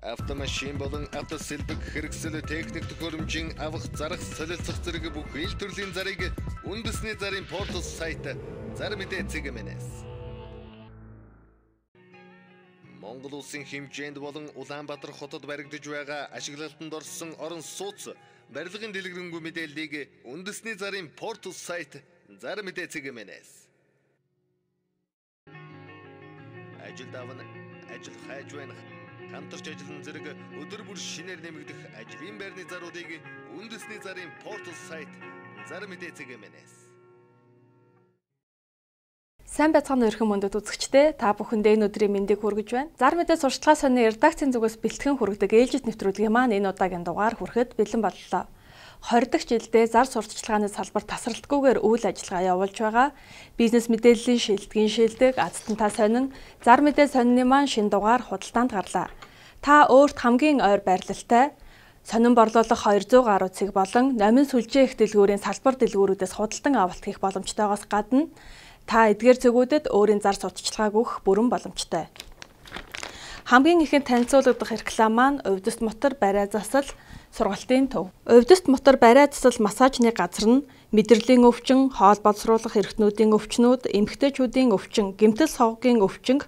Автомашин болон автосэлбэг хэрэгсэл техник төхөөрөмжийн авах, зарах, солилцох зэрэг бүх ил төрлийн зарыг үндэсний зарын портал сайт зар мэдээ цэгмэнэс. Монгол улсын хэмжээнд болон Улаанбаатар хотод баригдаж байгаа ашиглалтанд орсон орон сууц барилгын дэлгэрэнгүй мэдээллийг үндэсний зарын портал сайт зар мэдээ цэгмэнэс. Ажил давна, ажил хайж байна. Хамтарч ажиллан зэрэг өдөр бүр шинээр нэмэгдэх ажлын байрны заруудыг үндэсний зарын портал сайт зар мэдээ цэгмэнэс. Сайн байцгаана уу эрхэм мөндөд үзэгчдээ. Та бүхэндээ энэ өдрийн мэндийг хүргэж байна. Зар мэдээ сурталчилгаа сонины редакцийн зүгээс бэлтгэн хүргэдэг ээлжит нэвтрүүлгийн маань энэ удаагийн дугаар хүрэхэд бэлэн боллоо. 20 дахь жилдээ зар сурталчилгааны салбар тасралтгүйгээр үйл ажиллагаа явуулж байгаа. Бизнес мэдээллийн шилдгийн шилдэг, азтан та сонин, зар мэдээ сонины маань шинэ дугаар худалдаанд гарлаа. Та өөрт хамгийн ойр байрлалтай сонин борлуулах 200 гаруй цэг болон номин сүлжээ их дэлгүүрийн салбар дэлгүүрүүдээс худалдан авалт хийх боломжтойгоос гадна та эдгээр цэгүүдэд өөрийн зар сурталчилгааг өгөх бүрэн боломжтой. Хамгийн ихэнд танилцуулагдах реклам маань Увдист мотор бариа засал сургалтын төв. Увдист мотор бариа засал массажны газар нь мэдрэлийн өвчин, хоол боловсруулах эрхтнүүдийн өвчнүүд, эмэгтэйчүүдийн өвчин, гэмтэл соггийн өвчинг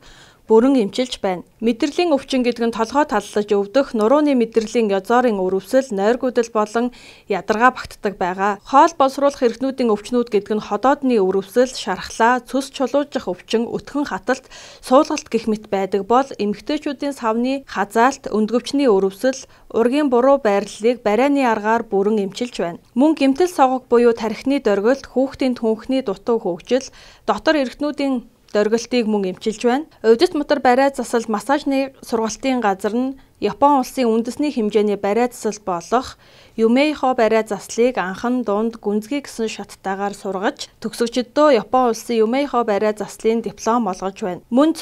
бүрэн эмчилж байна. Мэдрэлийн өвчин гэдэг нь толгой таллаж өвдөх, нурууны мэдрэлийн ёзоорын өрөвсөл, нойргүйдэл болон ядаргаа багтдаг байгаа. Хоол боловсруулах эрхтнүүдийн өвчнүүд гэдэг нь ходоодны өрөвсөл, шархлаа, цөс чулуужих өвчин, өтгөн хаталт, суулгалт гэх мэт байдаг бол эмэгтэйчүүдийн савны хазаалт, өндгөвчний өрөвсөл, ургийн буруу байрлалыг барианы аргаар бүрэн эмчилж байна. Мөн гэмтэл согог буюу тархины дөргөлт, хүүхдийн түнхний дутуу хөгжил, дотор эрхтнүүдийн дөргөлтийг мөн эмчилж байна. Увдист мотор бариа засал массажны сургалтын газар нь Япон улсын үндэсний хэмжээний бариа засал болох Юмэйхо бариа заслыг анхан дунд гүнзгий гэсэн шаттайгаар сургаж төгсөгчдөдөө Япон улсын Юмэйхо бариа заслын диплом олгож байна. Мөн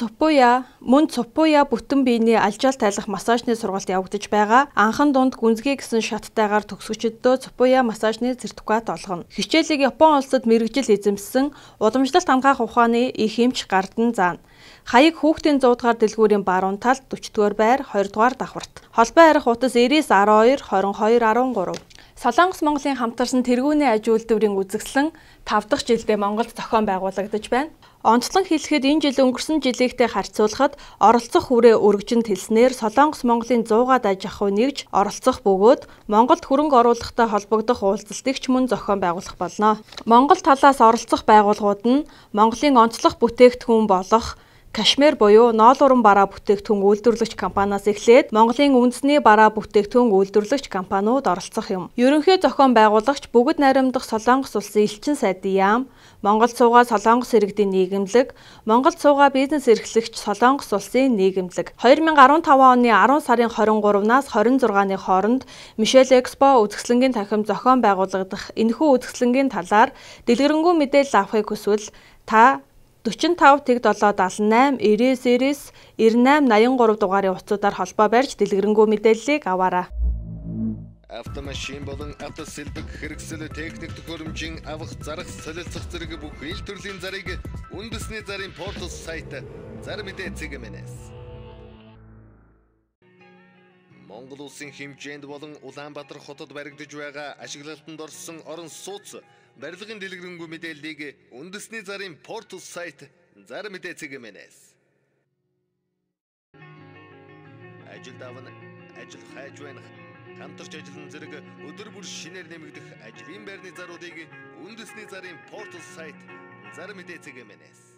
Цупуя бүтэн биений алжаал тайлах массажны сургалт явагдаж байгаа. Анхан дунд гүнзгий гэсэн шаттайгаар төгсөгчдөдөө Цупуя массажны сертификат олгоно. Хичээлийг Япон улсад мэргэжил эзэмшсэн уламжлалт хамгаах ухааны их эмч гардан заана. Хаяг хүүхдийн 100 дугаар дэлгүүрийн баруун талд 40 дугаар байр 2 дугаар давхарт. Холбоо арих утас 99 12 22 13. Солонгос Монголын хамтарсан тэргүүний аж үйлдвэрийн үзэсгэлэн 5 дахь жилдээ Монголд зохион байгуулагдаж байна. Онцлон хэлэхэд энэ жил өнгөрсөн жилийнхтэй харьцуулахад оролцох хүрээ өргөжин тэлснээр Солонгос Монголын 100-аад аж ахуй нэгж оролцох бөгөөд Монголд хөрөнгө оруулалттай холбогдох уулзалтыг ч мөн зохион байгуулах болно. Монгол талаас оролцох байгууллагууд нь Монголын онцлог бүтээгдэхүүн болох Кашмир буюу ноолууран бараа бүтээгдэхүүн үйлдвэрлэгч компаниас эхлээд Монголын үндэсний бараа бүтээгдэхүүн үйлдвэрлэгч компаниуд оролцох юм. Ерөнхий зохион байгуулагч бүгд найрамдах Солонгос улсын элчин сайдын яам, Монгол суугаа Солонгос иргэдийн нийгэмлэг, Монгол суугаа бизнес эрхлэгч Солонгос улсын нийгэмлэг. 2015 оны 10 сарын 23-наас 26-ны хооронд Мишель Экспо үзэсгэлэнгийн танхим зохион байгуулагдах энэхүү үзэсгэлэнгийн талаар дэлгэрэнгүй мэдээлэл авахыг хүсвэл та 45 тэг 7 78 99 99 98 83 дугаарын утсуудаар холбоо барьж дэлгэрэнгүй мэдээллийг аваарай. Автомашин болон автосэлбэг хэрэгсэл техник төхөөрөмжийн авах, зарах, солилцох зэрэг бүх ил төрлийн зарыг үндэсний зарын портал сайт зар мэдээ цэгмэнэс. Монгол улсын хэмжээнд болон Улаанбаатар хотод баригдаж байгаа ашиглалтанд орсон орон сууц барилгын дэлгэрэнгүй мэдээллийг үндэсний зарын портал сайт зар мэдээ цэгмэнэс. Ажил давна, ажил хайж байна. Хамтарч ажиллан зэрэг өдөр бүр шинээр нэмэгдэх ажлын байрны заруудыг үндэсний зарын портал сайт зар мэдээ цэгмэнэс.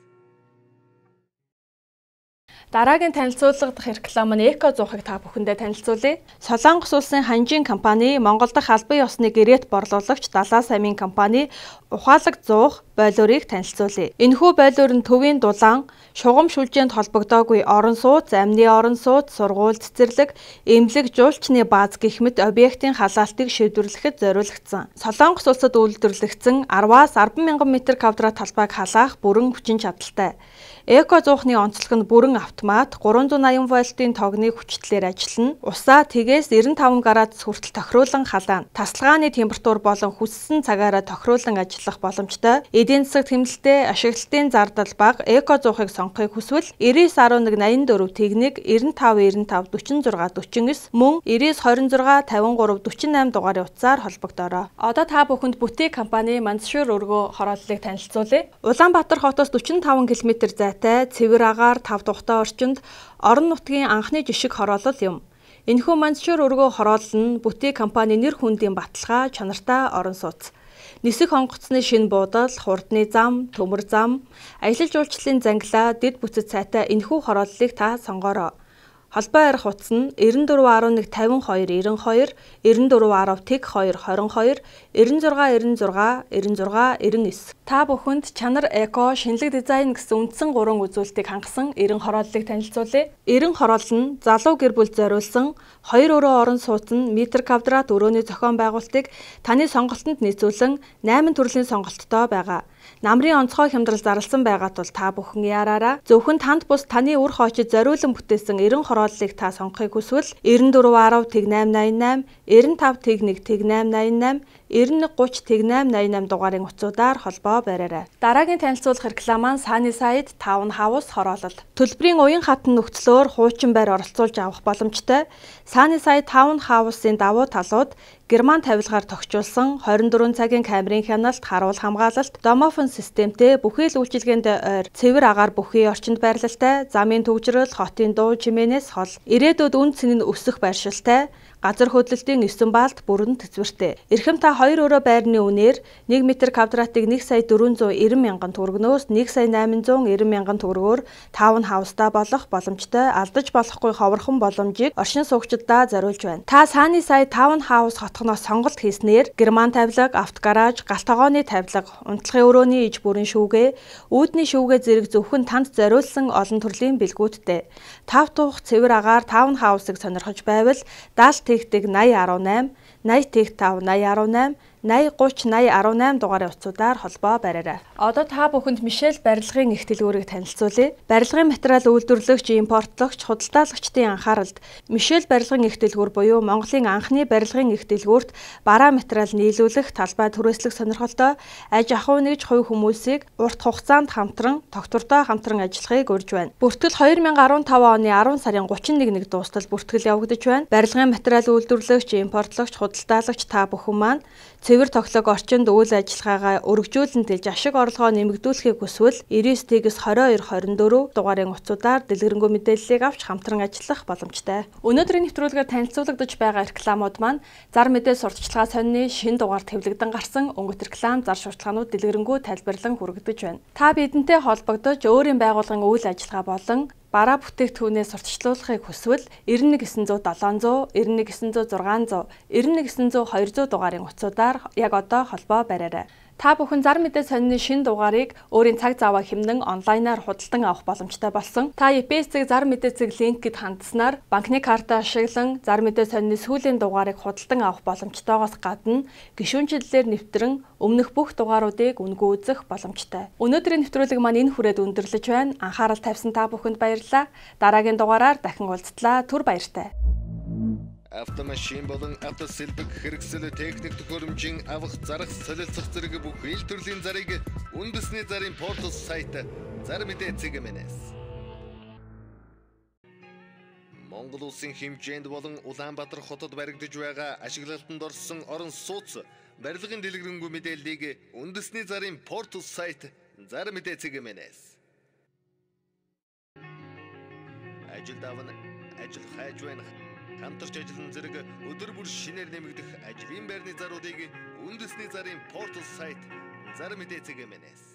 Дараагийн танилцуулгадах реклам нь Эко зуухыг та бүхэндээ танилцуулъя. Солонгос улсын Ханжин компани Монгол дахь албан ёсны гэрээт борлуулагч Далаас аймгийн компани ухаалаг зуух бойлуурыг танилцуулъя. Энэхүү бойлуур нь төвийн дулаан, шугам шүлжээнд холбогдоогүй орон сууц, амны орон сууц, сургууль цэцэрлэг, эмнэлэг, жуулчны бааз гэх мэт объектын халаалтыг шийдвэрлэхэд зориулагдсан. Солонгос улсад үйлдвэрлэгдсэн 10-аас 10 мянган метр квадрат талбайг халаах бүрэн хүчин чадалтай. Эко 100-ны онцлог нь бүрэн автомат 380 вольтын тогны хүчтлээр ажиллана. Усаа тэгээс 95 градус хүртэл тохируулан халаана. Тасалгааны температур болон хүссэн цагаараа тохируулан ажиллах боломжтой. Эдийн засаг тэмдэлтэй, ашиглалтын зардал бага Эко 100-ыг сонгохыг хүсвэл 99 11 84 1 95 95 46 49 мөн 99 26 53 48 дугаарын утсаар холбогдоорой. Одоо та бүхэнд Бүтэй компани Мандшуур өргөө хорооллыг танилцуулъя. Улаанбаатар хотоос 45 км зайтай цэвэр агаар 5 тухтай орчинд орон нутгийн анхны жишг хороолол юм. Энэхүү Мандшуур өргөө хороолол нь Бүтэй компани нэр хүндийн баталгаа чанартай орон сууц. Нисэх онгоцны шинэ буудал, хурдны зам, төмөр зам, аялал жуулчлалын зангилаа, дэд бүцэд сайтай энэхүү хорооллыг та сонгоорой. Холбоо ярих утас нь 94 11 52 92, 94 10 02 22, 96 96 96 99. Та бүхэнд Чанар Эко шинэлэг дизайн гэсэн үндсэн 3 үзүүлэлтийг хангасан 90 хорооллыг танилцуулъя. 90 хороолол нь залуу гэр бүлд зориулсан 2 өрөө орон сууц нь метр квадрат өрөөний зохион байгуулалтыг таны сонголтонд нийцүүлэн 8 төрлийн сонголттой байгаа. Намрын онцгой хямдрал зарласан байгаа тул та бүхэн яараараа зөвхөн танд бус таны үр хоочид зориулан бүтээсэн 90 хорооллыг та сонгохыг хүсвэл 94 10 888, 95 1 888, 91 30 888 дугаарын утсуудаар холбоо бариарай. Дараагийн танилцуулах реклам маань Sunnyside Town House хороолол. Төлбөрийн уян хатан нөхцлөөр хуучин байр оролцуулж авах боломжтой. Sunnyside Town House-ын давуу талууд Герман тавилгаар тохижуулсан 24 цагийн камерын хяналт, харуул хамгаалалт, домофон системтэй, бүхий л үйлчилгээнд ойр, цэвэр агаар бүхий орчинд байрлалтай, замын төгжрөл, хотын дуу чимээнээс хол, ирээдүйд үн цэн нь өсөх байршилтай, газар хөдлөлтийн 9 баллд бүрэн тэцвэртэй. Эрхэм та 2 өрөө байрны үнээр 1 метр квадратыг 1 сая 490 мянган төгрөгнөөс 1 сая 890 мянган төгрөгөөр таун хаустаа болох боломжтой, алдаж болохгүй ховорхон боломжийг оршин суугчдаа зориулж байна. Та Sunnyside Town House хотхоноос сонголт хийснээр Герман тавилга, автогараж, галт тогооны тавилга, унтлагын өрөөний иж бүрэн шүүгээ, үүдний шүүгээ зэрэг зөвхөн танд зориулсан олон төрлийн бэлгүүдтэй. Тав тух цэвэр агаар Town House-ыг сонирхож байвал 70 тэгдэг 80 18, 80 тэг 5 80 18, 80 30 80 18 дугаарын утсуудаар холбоо бариарай. Одоо та бүхэнд Мишель барилгын их дэлгүүрийг танилцуулъя. Барилгын материал үйлдвэрлэгч, импортлогч, худалдаалагчдын анхааралд Мишель барилгын их дэлгүүр буюу Монголын анхны барилгын их дэлгүүрт бараа материал нийлүүлэх, талбай түрээслэх сонирхолтой аж ахуй нэгж хувь хүмүүсийг урт хугацаанд хамтран, тогтвортой хамтран ажиллахыг урьж байна. Бүртгэл 2015 оны 10 сарын 31-нд дуустал бүртгэл явагдаж байна. Барилгын материал үйлдвэрлэгч, импортлогч, худалдаалагч та бүхэн маань цэвэр тохилог орчинд үйл ажиллагаагаа өргөжүүлэн тэлж ашиг орлогоо нэмэгдүүлэхийг хүсвэл 99 тэгс 22 24 дугаарын утсуудаар дэлгэрэнгүй мэдээллийг авч хамтран ажиллах боломжтой. Өнөөдрийн нэвтрүүлгээр танилцуулагдаж байгаа рекламууд маань зар мэдээ сурталчилгаа сонины шинэ дугаар хэвлэгдэн гарсан өнгөт реклам зар сурталчилгаанууд дэлгэрэнгүй тайлбарлан хүргэж байна. Та бидэнтэй холбогдож өөрийн байгууллагын үйл ажиллагаа болон бараа бүтээгдэхүүнээ сурталчлуулахыг хүсвэл 91 900 700, 91 900 600, 91 900 200 дугаарын утсуудаар яг одоо холбоо бариарай. Та бүхэн зар мэдээ сонины шинэ дугаарыг өөрийн цаг заваа хэмнэн онлайнаар худалдан авах боломжтой болсон. Та EPS-ийг зар мэдээ цэг линкэд хандсанаар банкны картаа ашиглан зар мэдээ сонины сүүлийн дугаарыг худалдан авах боломжтойгоос гадна гишүүнчлэлээр нэвтрэн өмнөх бүх дугааруудыг үнэгүй үзэх боломжтой. Өнөөдрийн нэвтрүүлэг маань энэ хүрээд өндөрлөж байна. Анхаарал тавьсан та бүхэнд баярлалаа. Дараагийн дугаараар дахин уулзтлаа. Түр баяртай. Автомашин болон автосэлбэг хэрэгсэл техник төхөөрөмжийн авах, зарах, солилцох зэрэг бүх ил төрлийн зарыг үндэсний зарын портал сайт зар мэдээ цэг мн-ээс. Монгол улсын хэмжээнд болон Улаанбаатар хотод баригдаж байгаа ашиглалтанд орсон орон сууц барилгын дэлгэрэнгүй мэдээллийг үндэсний зарын портал сайт зар мэдээ цэг мн-ээс. Ажил давна, ажил хайж байна. Хамтарч ажиллан зэрэг өдөр бүр шинээр нэмэгдэх ажлын байрны заруудыг үндэсний зарын портал сайт зар мэдээ цэг мн-ээс.